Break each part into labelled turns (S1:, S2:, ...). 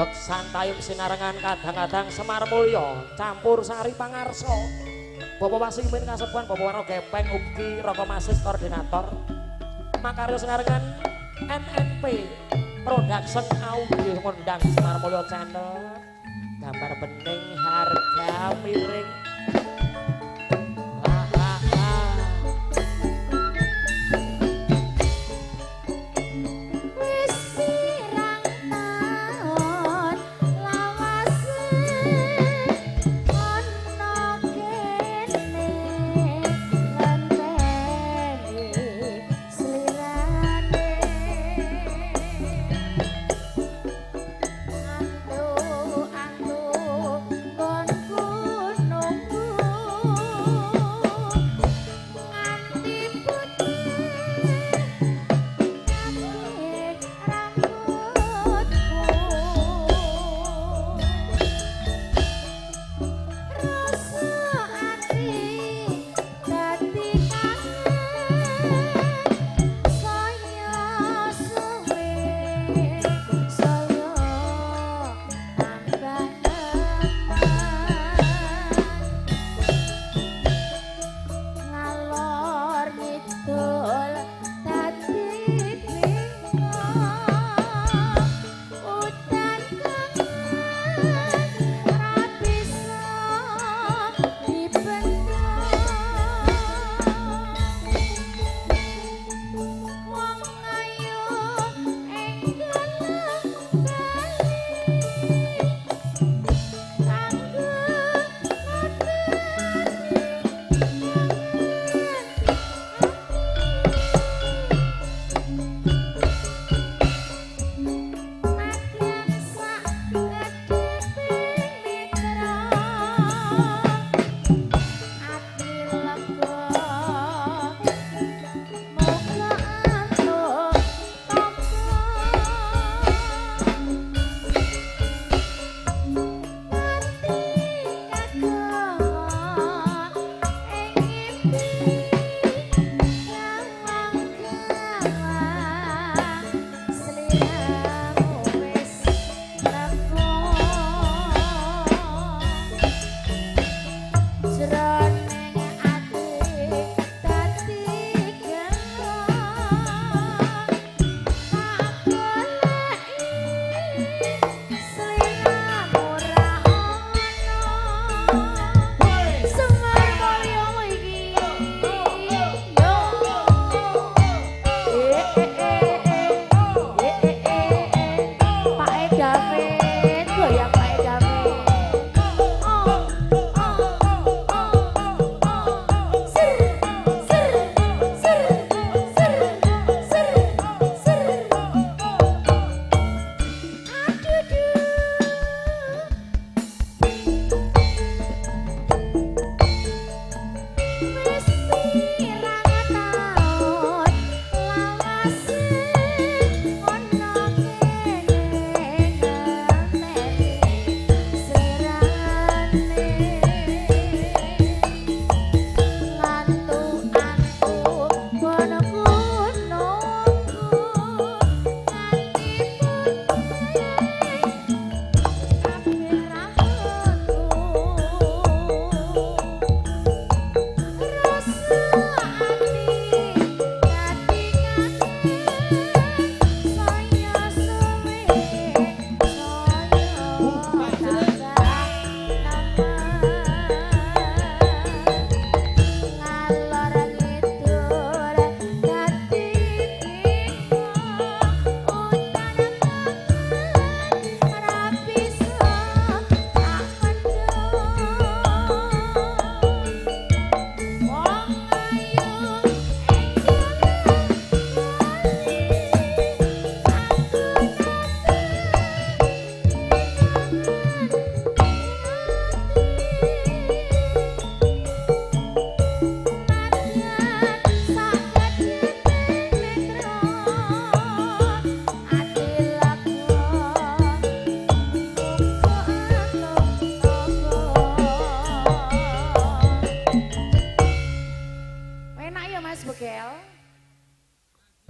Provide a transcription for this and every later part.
S1: Beksan tayub sinarengan kadang-kadang Semar Mulya campur sari pangarsa. Bapak Wasimin kasepuhan, Bapak Warno Gepeng ugi Roko Masis koordinator. Makaryo sinarengan NNP Production Audio ngundang Semar Mulya Channel. Gambar bening harga miring.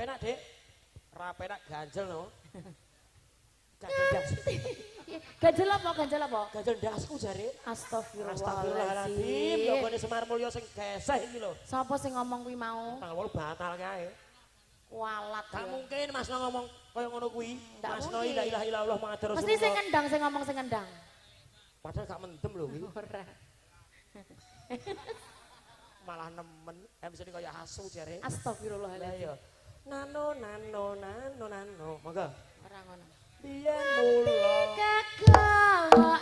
S1: Penak, Dik. Ra penak ganjel no. Ganjel.
S2: Ganjel apa? Ganjel apa?
S1: Ganjel ndasku jare.
S2: Astagfirullahaladzim.
S1: Astagfirullahaladzim. Ya Semar Mulya sing geseh iki lho.
S2: Sapa sing ngomong kuwi mau?
S1: Tanggal 8 batal kae.
S2: Walat.
S1: Gak mungkin Mas No ngomong kaya ngono kuwi. Mas No la ilaha illallah Muhammadur Rasulullah.
S2: Mesti sing ngendang sing ngomong sing ngendang.
S1: Padahal gak mendem lho kuwi.
S2: Ora.
S1: Malah nemen. MC ini kaya asu jare.
S2: Astagfirullahaladzim.
S1: Nano nano nano nano. Monggo.
S2: Ora ngono.
S1: Biyen mula
S2: kagawa